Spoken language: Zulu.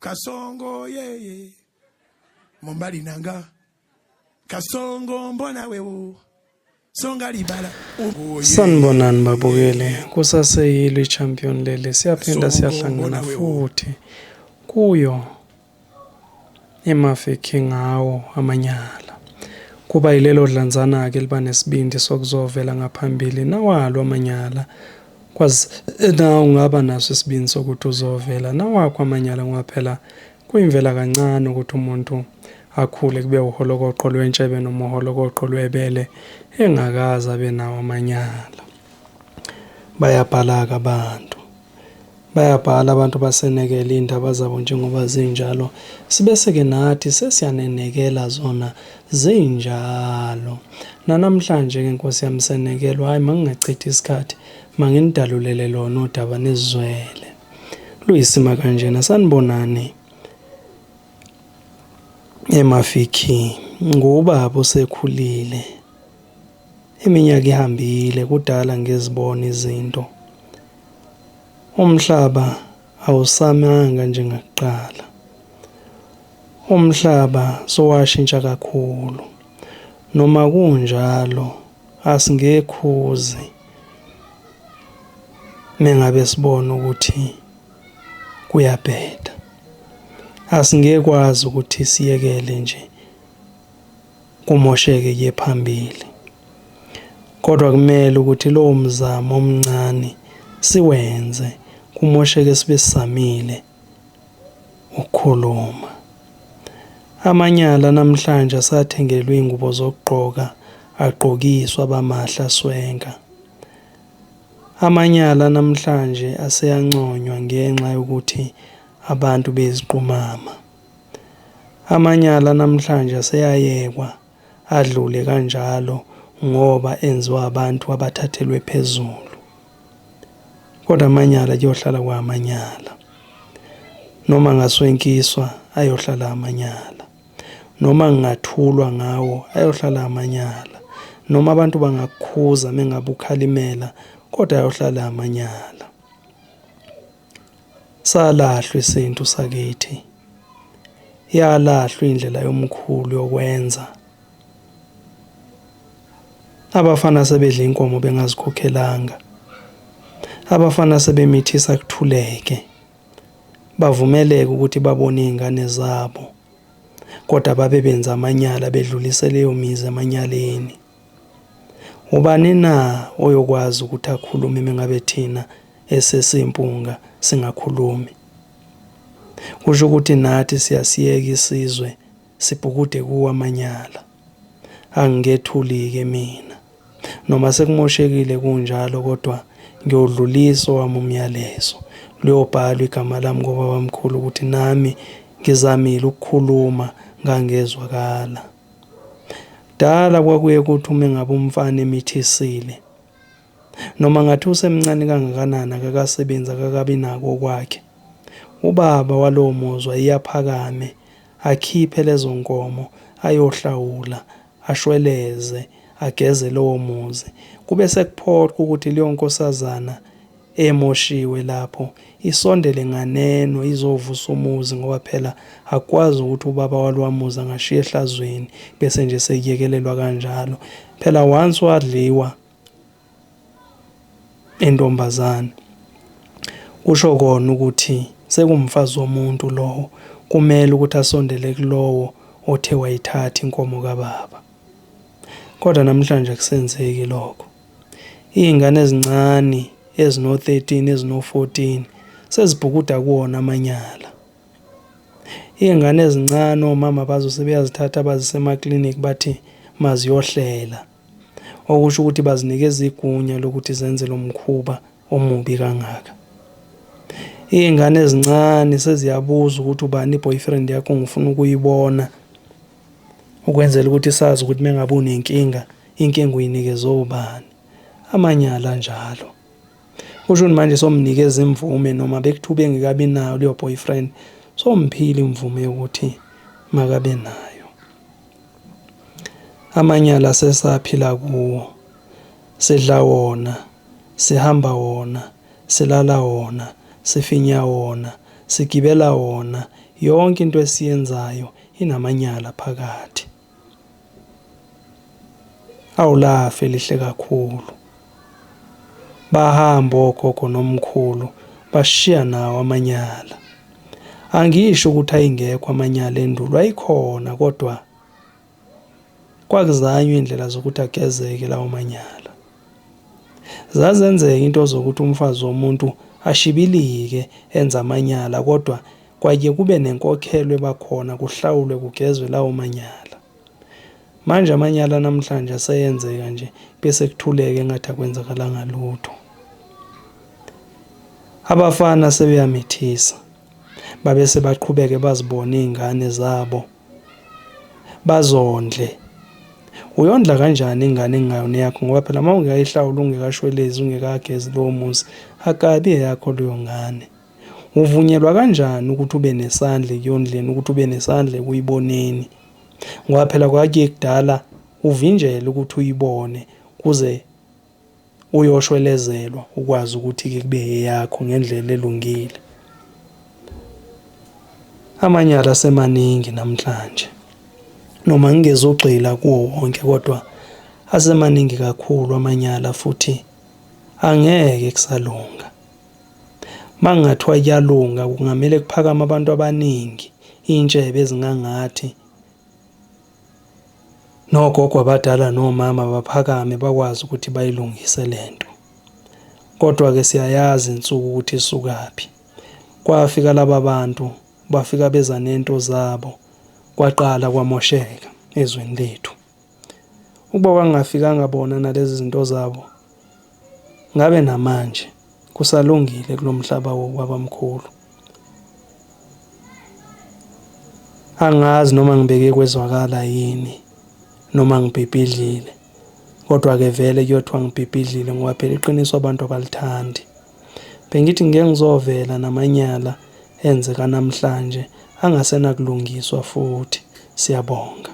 Kasongo yeye mobali na nga Kasongo mbona wewo songa libala. Sanibonani babukeli, kusaseyilo i-champion leli, siyaphinda siyahlangana futhi kuyo iMafiki ngawo amanyala. Kuba yilelo dlanzana-ke liba nesibindi sokuzovela ngaphambili nawalo amanyala. Kwazi nawe ungaba naso isibindi sokuthi uzovela nawakho amanyala ngoba phela kuyimvela kancane ukuthi umuntu akhule kube uholokoqo lwentshebe noma uholokoqo lwebele engakaze abe nawo amanyala. Bayabhala-ke abantu. Bayabhala abantu basenekele iy'ndaba zabo njengoba zinjalo, sibese-ke nathi sesiyanenekela zona zinjalo. Nanamhlanje-ke Nkosi yami senekelwa, hhayi mangingachithi isikhathi, manginidalulele lona udaba nizizwele. Luyisima kanjena, sanibonani eMafikhi, ngubaba osekhulile. Iminyaka ihambile, kudala ngizibona izinto. Umhlaba awusamanga njengakuqala. Umhlaba sowashintsha kakhulu. Noma kunjalo asingekhuzi mengabe sibona ukuthi kuyabheda. Asingekwazi ukuthi siyekele nje kumosheke kuye phambili. Kodwa kumele ukuthi lowo mzamo omncane siwenze kumosheke sibe sisamile ukukhuluma. Amanyala namhlanje asathengelwe iy'ngubo zokugqoka agqokiswa abamahle aswenka. Amanyala namhlanje aseyanconywa ngenxa yokuthi abantu beziqumama. Amanyala namhlanje aseyayekwa adlule kanjalo ngoba enziwa abantu abathathelwe phezulu. Kodwa amanyala kuyohlala kwamanyala. Noma ngaswenkiswa ayohlala amanyala. Noma ngingathulwa ngawo ayohlala amanyala. Noma abantu bangakukhuza mengabe ukhalimela kodwa ayohlala amanyala. Salahlwa isintu sakithi. Yalahlwa indlela yomkhulu yokwenza. Abafana sebedla inkomo bengazikhokhelanga. Abafana sebemithisa kuthuleke. Bavumeleke ukuthi babone izingane zabo. Kodwa babe benza amanyala bedlulise leyo mizi emanyaleni. Ubani na oyokwazi ukuthi akhulume mengabe thina esesimpunga singakhulumi? Kusho ukuthi nathi siyasiyeka isizwe sibhukude kuwo amanyala. Angikethuli-ke mina. Noma sekumoshekile kunjalo kodwa ngiyodlulisa owami umyalezo. Luyobhalwa igama lami kobabamkhulu ukuthi nami ngizamile ukukhuluma ngangezwakala. Kudala kwakuye kuthi uma engabe umfana emithisile noma ngathi usemncane kangakanani akakasebenzi akakabi nako okwakhe, ubaba walowo muzi wayeyaphakame akhiphe lezo nkomo ayohlawula ashweleze ageze lowo muzi. Kube sekuphoqa ukuthi leyo nkosazana emoshiwe lapho isondele nganeno izovusa umuzi ngoba phela akukwazi ukuthi ubaba walowa muzi angashiya ehlazweni bese nje sekuyekelelwa kanjalo. Phela once wadliwa intombazane kusho kona ukuthi sekumfazi womuntu lowo kumele ukuthi asondele kulowo othe wayithatha inkomo kababa. Kodwa namhlanje akusenzeki lokho. Iy'ngane ezincane ezino-13 ezino-14 sezibhukuda kuwona amanyala. Iy'ngane ezincane omama bazo sebeyazithatha bazise emaklinikhi bathi maziyohlela. Okusho ukuthi bazinikeza igunya lokuthi zenze lo mkhuba omubi kangaka. Iy'ngane ezincane seziyabuza ukuthi ubani i-boyfriend yakho ngifuna ukuyibona ukwenzela ukuthi sazi ukuthi mengabe unenkinga inkinga uyinikeze ubani. Amanyala anjalo. Kusho ukuthi manje somnikeza imvume noma bekuthiwa ubengekabi nayo leyo boyfriend somphile imvume yokuthi makabe nayo. Amanyala sesaphila kuwo. Sidla wona, sihamba wona, silala wona, sifinya wona, sigibela wona. Yonke into esiyenzayo inamanyala phakathi. Awulafe lihle kakhulu. Bahamba ogogo nomkhulu bashiya nawo amanyala. Angisho ukuthi ayingekho amanyala endulo ayikhona kodwa kwakuzanywa indlela zokuthi agezeke lawo manyala. Zazenzeka into zokuthi umfazi womuntu ashibilike enza amanyala kodwa kwake kube nenkokhelo ebakhona kuhlawulwe kugezwe lawo manyala. Manje amanyala namhlanje aseyenzeka nje bese kuthuleke engathi akwenzakalanga lutho. Abafana sebeyamithisa babe sebaqhubeke bazibone iy'ngane zabo bazondle. Uyondla kanjani ingane engayona eyakho ngoba phela uma ungekayihlawuli ungekashwelezi ungekagezi lowo muzi akabi eyakho leyo ngane. Uvunyelwa kanjani ukuthi ube nesandla ekuyondleni ukuthi ube nesandla ekuyiboneni? Ngoba phela kwakuye kudala uvinjelwe ukuthi uyibone kuze uyoshwelezelwa ukwazi ukuthi-ke kube eyakho ngendlela elungile. Amanyala asemaningi namhlanje noma ngingezogxila kuwo wonke kodwa asemaningi kakhulu amanyala futhi angeke kusalunga. Makungathiwa kuyalunga kungamele kuphakame abantu abaningi, iy'ntshebe ezingangathi nogogo abadala nomama baphakame bakwazi ukuthi bayilungise le nto. Kodwa-ke siyayazi insuku ukuthi isukaphi. Kwafika laba bantu bafika beza nento zabo kwaqala kwamosheka ezweni lethu. Ukuba kwangafikanga bona nalezi zinto zabo ngabe namanje kusalungile kulo mhlaba wobabamkhulu. Angazi noma ngibeke kwezwakala yini noma ngibhibhidlile kodwa-ke vele kuyothiwa ngibhibhidlile ngoba phela iqiniso abantu abalithandi. Bengithi ngike ngizovela namanyala enzeka namhlanje angasenakulungiswa futhi. Siyabonga.